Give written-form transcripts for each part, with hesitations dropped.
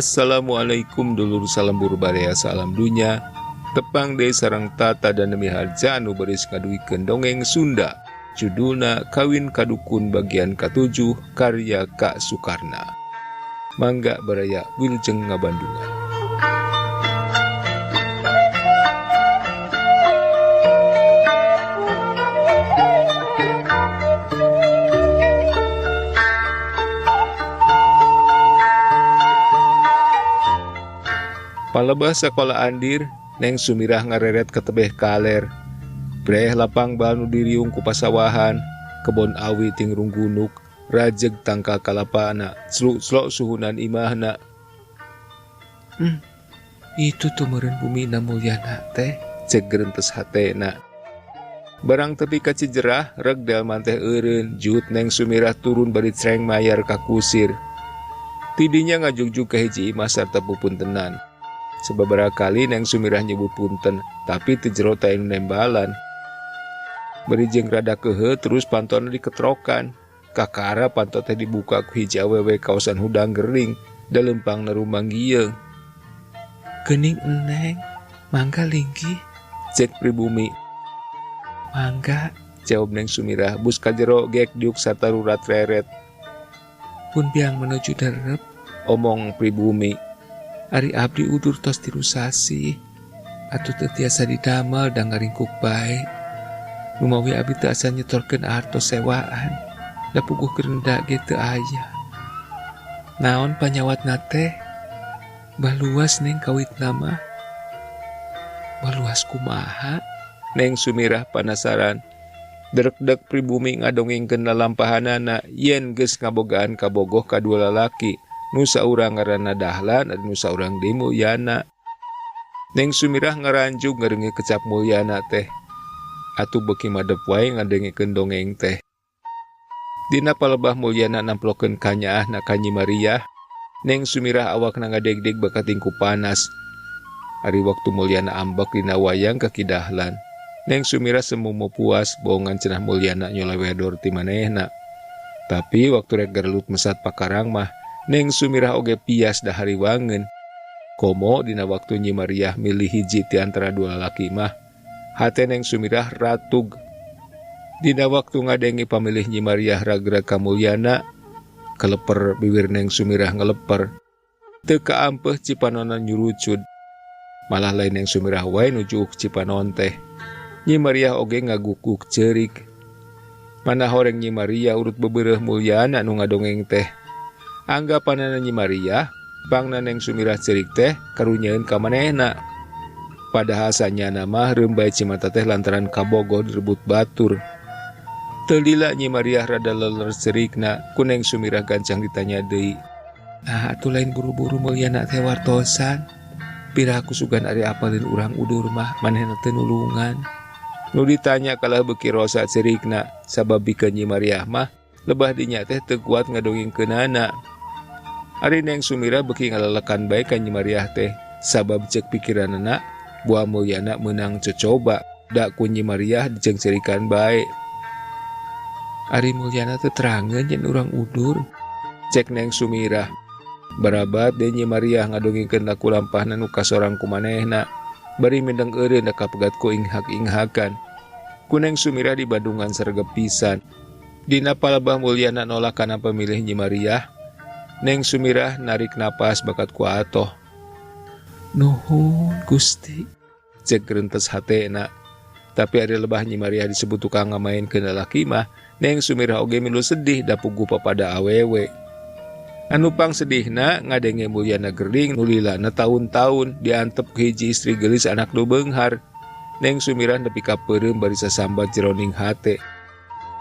Assalamualaikum dulur salembur baraya salam dunya tepang deui sareng Tata dan Nemi Harja anu baris ngadugikeun dongeng Sunda judulna Kawin Ka Dukun bagian katujuh karya Kak Sukarna. Mangga baraya wilujeng ngabandungan. Palebah sakola Andir, Neng Sumirah ngareret ka tebeh kaler. Breh lapang bal nu diriung ku pasawahan, kebon awi tingrung gunuk, rajeg tangkal kalapana, cluk-clok suhunan imahna. Itu tuh meureun bumina Mulyana teh, cek gerentes hatena. Barang tepi ka Cijerah, reg delman teh eureun, jut Neng Sumirah turun bari creng mayar ka kusir. Tidinya ngajugjug ka hiji imah sarta pupuntenan. Sababaraha kali Neng Sumirah nyebut punten, tapi teu jero teh anu nembalan. Bari jeung rada kehe terus pantona diketrokan. Kakara panto teh dibuka ku hiji awewe kaosan hudang gering, da leumpangna rumang gieung. Geuning Neng, mangga linggih, cek pribumi. Mangga, jawab Neng Sumirah, bus ka jero gek diuk sarta rurat reret. Pun biang menuju derep, omong pribumi. Ari abdi udur tos dirusasi, atuh teu tiasa didamel da ngaringkuk bae. Numawi abdi teu asa nyetorkeun artos sewaan, da puguh gerenda ge teu aya. Naon panyawatna teh? Baluas Neng kawitna mah. Baluas kumaha? Neng Sumirah panasaran. Drekdek pribumi ngadongengkeun lalampahanana yen geus ngabogaan kabogoh ka dua lalaki. Nu saurang ngaranna Dahlan ari nu saurang deui Mulyana. Neng Sumirah ngaranjug ngarenge kecap Mulyana teh. Atuh beuki madep wae ngadengekeun dongeng teh. Dina palebah Mulyana namplokeun kanyaahna ka Nyi Mariah, Neng Sumirah awakna ngadegdeg bakating ku panas. Ari waktu Mulyana ambek dina wayang ka Ki Dahlan. Neng Sumirah semu puas bohongan cenah Mulyana nyolewedor ti manehna. Tapi waktu rek gerelut mesat pakarang mah Neng Sumirah oge pias da hariwangeun. Komo dina waktu Nyi Mariah milih hiji ti antara dua lalaki mah, hate Neng Sumirah ratug. Dina waktu ngadengi pamilih Nyi Mariah ragrag ka Mulyana, keleper bibir Neng Sumirah ngeleper. Teu kaampeuh cipanona nyurucud. Malah lain Neng Sumirah wae nu juuk cipanon teh. Nyi Mariah oge ngagukuk ceurik. Mana horeng Nyi Mariah urut bebereuh Mulyana nu ngadongeng teh. Anggapanana Nyi Mariah, pangna Neng Sumirah ceurik teh karunyeun ka manehna. Padahal sanyana mah reumbai cimata teh lantaran kabogoh direbut batur. Teu lila Nyi Mariah rada leler ceurikna, ku Neng Sumirah gancang ditanya deui. Nah, atuh lain buru-buru Mulyana teh wartosan. Piraku sugan ari apalin urang udur mah manehna teu nulungan. Nu ditanya kalah beuki rosa ceurikna, sabab bikeun Nyi Mariah mah lebah dinya teh teu kuat ngadongengkeunana. Ari Neng Sumirah beuki ngalelekan bae ka Nyi Mariah teh, sabab ceuk pikiranana buah Mulyana meunang cocoba, da ku Nyi Mariah diceungceurikan bae. Ari Mulyana teh terangeun yen urang udur, cek Neng Sumirah. Barabat deui Nyi Mariah ngadongengkeun laku lampahna nu kasorang ku manehna, bari mindeng eureun da kapegat ku inghak-inghakan. Ku Neng Sumirah di Bandungan sregep pisan. Dina palebah Mulyana nolak kana pamilih Nyi Mariah, Neng Sumirah narik napas bakat ku atoh. Nuhun Gusti, cek gerentes hatena. Tapi ari lebah Nyi Mariah disebut tukang ngamaenkeun lalaki mah, Neng Sumirah oge milu sedih da puguh papada awewe. Anu pang sedihna ngadenge Mulyana gering nu lilana taun-taun diantep ku hiji istri geulis anak nu beunghar. Neng Sumirah nepi ka peureum bari sasambat jeroning hate.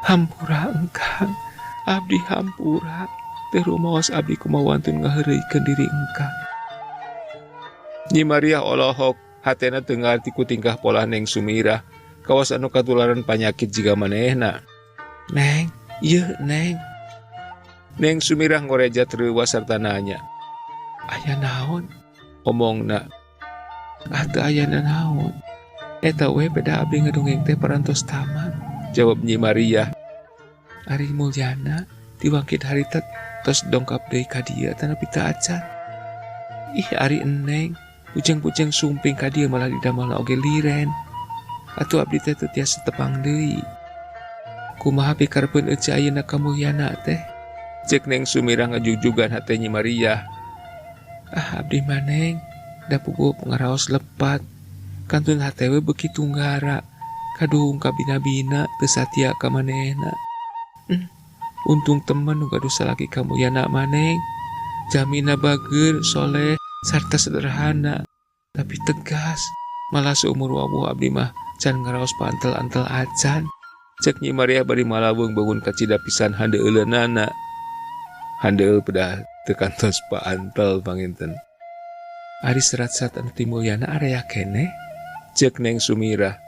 Hampura engkang, abdi hampura. Teu rumaos abdi kumaha wantun ngaheureuykeun diri engkang. Nyi Mariah olohok, hatena teu ngarti ku tingkah polah Neng Sumirah, kawas anu katularan panyakit jiga manehna. Neng, ieu Neng. Neng Sumirah ngorejat reuwas sarta nanya. Aya naon? Omongna. Ah, teu aya nanaon. Eta we beda abdi ngadongeng teh parantos tamat, jawab Nyi Mariah. Ari Mulyana diwangkit harita tos dongkap deui ka dieu tanapi teu acan. Ih ari eneng, bujang-bujang sumping ka dieu malah didamelna oge liren. Atuh abdi teh teu tiasa tepang deui. Kumaha pikarepeun ece ayeuna ka Mulyana teh? Cek Neng Sumirah ngajugjugan hate Nyi Maria. Ah abdi mah Neng, da puguh ngaraos lepat. Kantun hate we beuki tunggara. Kaduhung kabina-bina teu satia ka manehna. Untung temen nu gaduh salaki ka Mulyana mah Neng. Jamina bageur, soleh, sarta sederhana, tapi tegas. Malah seumur wawuh abdi mah can ngaraos paantel-antel acan. Cek Nyi Maria bari malaweung bangun kacida pisan handeuleunana. Handeul pedah teu kantos paantel panginten. Ari serat-serat anu ti Mulyana area keneh? Cek Neng Sumirah.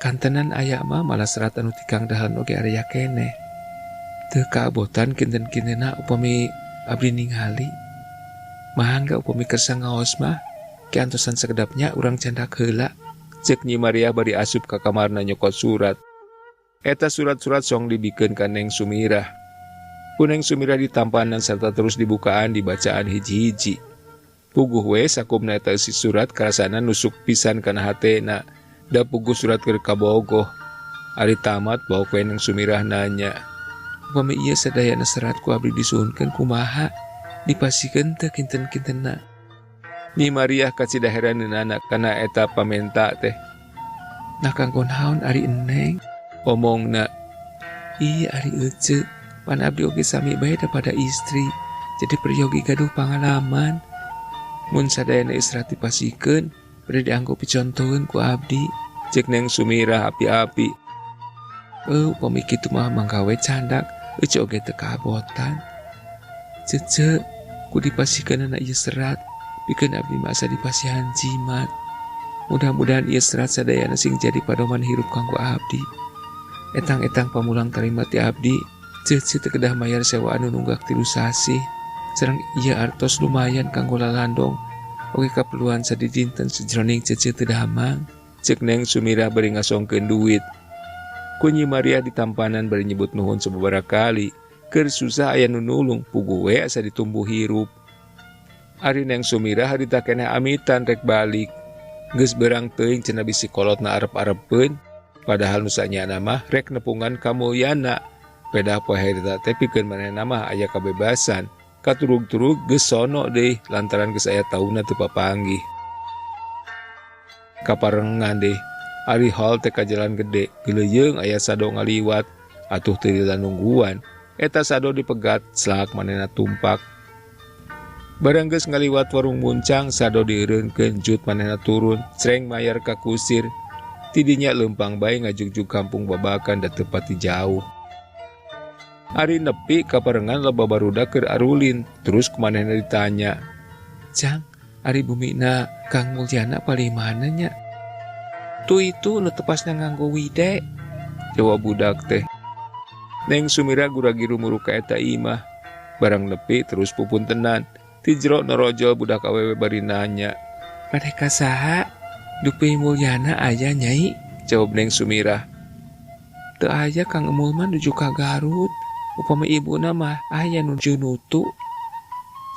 Kantenan aya mah malah serat anu ti Kang Dahlan oge area keneh. Teu kaabotan kinten-kintenna upami abdi ningali. Mangga upami kersa ngaos mah kiantosan sakedapnya urang candak heula. Cek Nyi Maria bari asup ka kamarna nyokot surat. Eta surat-surat song dibikeun ka Neng Sumirah. Ku Neng Sumirah ditampanan serta terus dibukaan dibacaan hiji-hiji. Puguh we sakumna eta eusi surat karasana nusuk pisan kana hatena. Da puguh surat keur kabogoh. Ari tamat bawa we Neng Sumirah nanya. Upami ieu sadayana serat ku abdi disuhunkeun kumaha? Dipasikeun teu kinten-kintenna? Nyi Maria kacida heraneunana kana eta pamenta teh. Nah kanggo naon ari eneng? Omongna. Ih ari ece, pan abdi oge sami bae da pada istri. Jadi peryogi gaduh pangalaman. Mun sadayana istirahat dipasikeun, bade dianggo picontoheun ku abdi. Cek Neng Sumirah api-api. Upami kitu mah manggawe candak, ece oge teu kaabotan. Cece, ku dipasikeunana ieu serat, pikeun abdi mah asa dipasihan jimat. Mudah-mudahan ieu serat sadayana sing jadi padoman hirup kanggo abdi. Etang-etang pamulang tarima ti abdi, cece teu kedah mayar sewa anu nunggak 3 sasih. Sareng ieu artos lumayan kanggo lalandong, oge kaperluan sadidinten sejroning cece teu damang. Cek Neng Sumirah bari ngasongkeun duit. Ku Nyi Maria ditampanan bari nyebut nuhun sababaraha kali. Keur susah aya nu nulung, puguh we asa ditumbuh hirup. Ari Neng Sumirah harita keneh amitan rek balik. Geus berang teuing cenah bisi kolotna arep-arepeun. Padahal nu sanyana mah rek nepungan ka Mulyana. Pedah poe harita teh pikeun manehna mah aya kabebasan. Katurug-turug geus sono deui lantaran geus aya taunna teu papanggih. Kaparengan deui. Ari hol teh ka jalan gede, geleuyeung aya sado ngaliwat, atuh teu lila nungguan. Eta sado dipegat, selak manehna tumpak. Barang geus ngaliwat warung muncang, sado dieureunkeun, jut manehna turun, creng mayar ka kusir. Tidinya leumpang bae ngajugjug kampung Babakan da teu pati jauh. Ari nepi kaparengan loba barudak keur arulin, terus ku manehna ditanya. Jang, ari bumina Kang Mulyana palih mana nya? Tu itu nu tepasna nganggo wide, jawab budak teh. Neng Sumirah gura-giru muru ka eta imah. Barang nepi terus pupuntenan. Ti jero norojol budak awewe bari nanya. Mereka saha? Dupi Mulyana aya nyai? Jawab Neng Sumirah. Teu aya Kang Emul mah nuju ka Garut. Upami ibuna mah aya nuju nutu.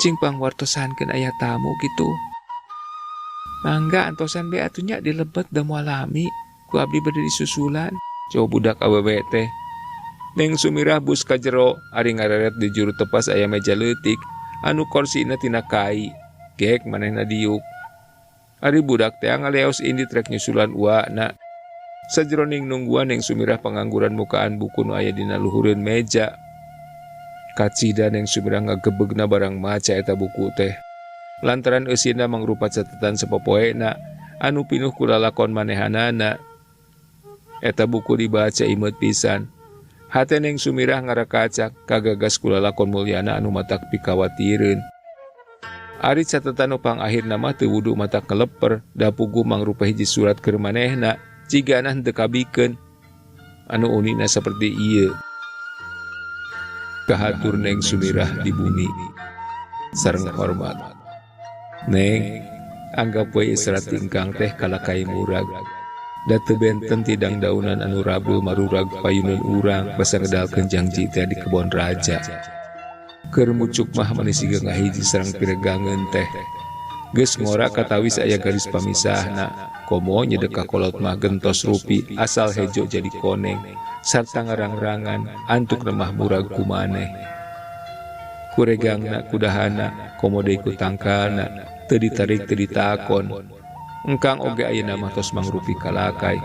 Cing pangwartosankeun aya tamu gitu. Mangga antosan be atunya dilebet da moal lami. Ku abdi bade disusulan. Jawab budak awewe teh. Neng Sumirah bus ka jero, ari ngareret di juru tepas aya meja leutik, anu korsina tina kai. Gek manehna diuk. Ari budak teh ngaleos indit rek nyusulan uana. Sajroning nungguan Neng Sumirah pangangguran mukaan buku nu aya dina luhureun meja. Kacida Neng Sumirah ngagebegna barang maca eta buku teh. Lantaran eusina mangrupa catatan sapopoena anu pinuh ku lalakon manehanana. Eta buku dibaca imeut pisan. Hate Neng Sumirah ngarakacak kagagas ku lalakon Mulyana anu matak pikawatireun. Ari catatan nu pangakhirna mah teu wudu matak ngeleper, da puguh mangrupa hiji surat keur manehna, jigana henteu kabikeun. Anu unina saperti ieu. Kahatur Neng Sumirah di bumi. Sareng hormat. Neng, anggap we serat ingkang teh kalakai murag. Da teu benten tidang daunan anu rabul marurag payuneun urang basa ngedalkeun jangji teh di kebon raja. Keur mucuk mah mani siga ngahiji sareng piregangeun teh. Geus ngora katawis aya garis pamisahna. Komo nyedek ka kolot mah gentos rupi asal hejo jadi koneng sarta ngarang-rangan antuk remah murag ku maneh. Kuregangna kudahana komo deui ku tangkalna teu ditarik teu ditakon. Engkang oge ayeuna mah tos mangrupi kalakai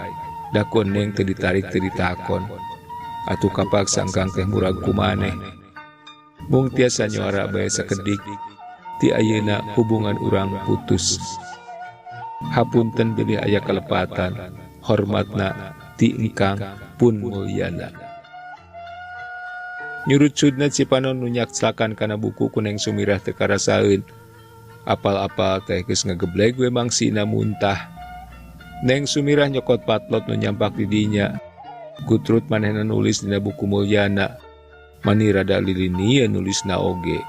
da ku neng teu ditarik teu ditakon. Atuh kapaksa engkang teh murag ku maneh. Mung tiasa nyuara bae sakedik ti ayeuna hubungan urang putus. Hapunten bilih aya kalepatan, hormatna ti engkang pun mulyana. Nyurucudna Cipanon nu nyakslakan kana buku ku Neng Sumirah teu karasaeun. Apal-apal teh geus ngagebleg we mangsina muntah. Neng Sumirah nyokot patlot nu nyampak di dinya. Gutrut manehna nulis dina buku Mulyana. Mani rada lilinieun nulisna oge.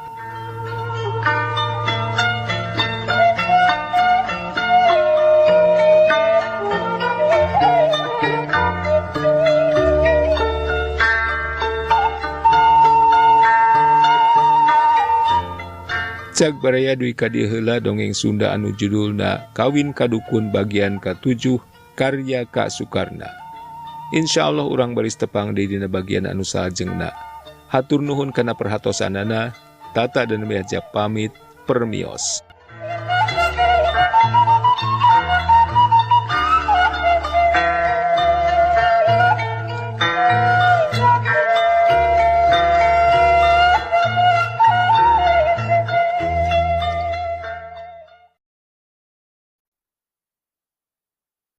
Cag baraya dugi ka dieu heula dongeng Sunda anu judulna Kawin Kadukun bagian ka-7 karya Kak Sukarna. Insyaallah urang baris tepang deui dina bagian anu salajengna. Hatur nuhun kana perhatosanana, Tata dan Meja pamit, permios.